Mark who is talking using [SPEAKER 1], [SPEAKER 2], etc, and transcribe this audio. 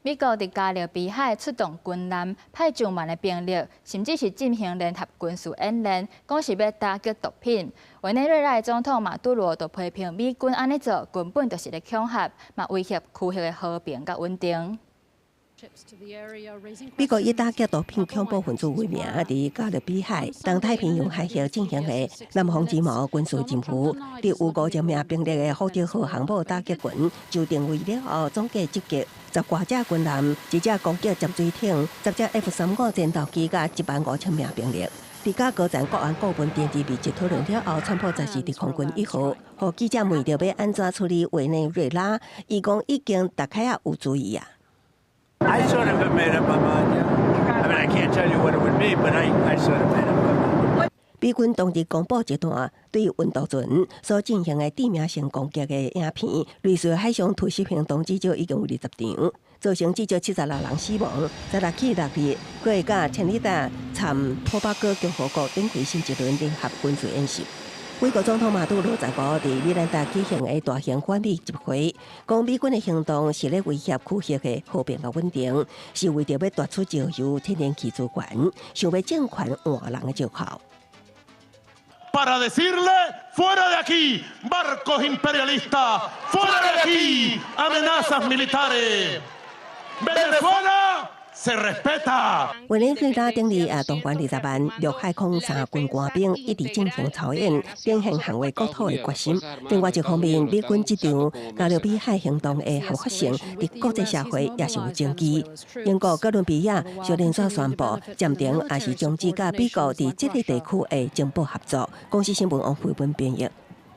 [SPEAKER 1] 美國佇加勒比海出動軍艦，派上萬的兵力，甚至是進行聯合軍事演練，講是欲打擊毒品。委內瑞拉的總統馬杜羅就批評美軍按呢做，根本就是咧恐嚇，嘛威脅區域的和平佮穩定。
[SPEAKER 2] 美國以打擊毒品恐怖分子為名，佇加勒比海、東太平洋海域進行的南方之矛軍事任務，佇有5000名兵力的福德號航母打擊群就定位了後，總計集結十外隻軍艦、一隻攻擊潛水艇、10隻 F-35戰鬥機佮1萬5千名兵力。佇佮高層國安顧問電視密集討論了後，川普坐佇空軍一號，予記者問著欲按怎處理委內瑞拉，伊講已經大概仔有主意啊。
[SPEAKER 3] I sort of have made up my mind, yeah. I mean, I can't tell you what it would be, but I sort of made up my mind.
[SPEAKER 2] 美軍當日公布一段對運毒船所進行的致命性攻擊的影片，類似海上突襲行動至少已經有20場，造成至少76人死亡。十六起6日，閣會佮千里達參托巴哥共和國展開新一輪聯合軍事演習。美國總統馬杜羅15佇米蘭達舉行的大型反美集會，講美軍的行動是咧威脅區域的和平佮穩定，是為著欲奪取石油、天然氣資源，想欲政權換人的藉口。
[SPEAKER 4] Para decirle fuera de aquí, barcos imperialistas, fuera de aquí, amenazas militares. Venezuela se respeta。
[SPEAKER 2] 委內瑞拉頂日也動員20萬陸海空三軍官兵一直進行操演，展現捍衛國土的決心。另外一方面，美軍這場加勒比海行動的合法性，佇國際社會也是有爭議。英國、哥倫比亞相連續宣布暫停，抑是終止佮美國佇這个地區的情報合作。公視新聞王慧文編譯。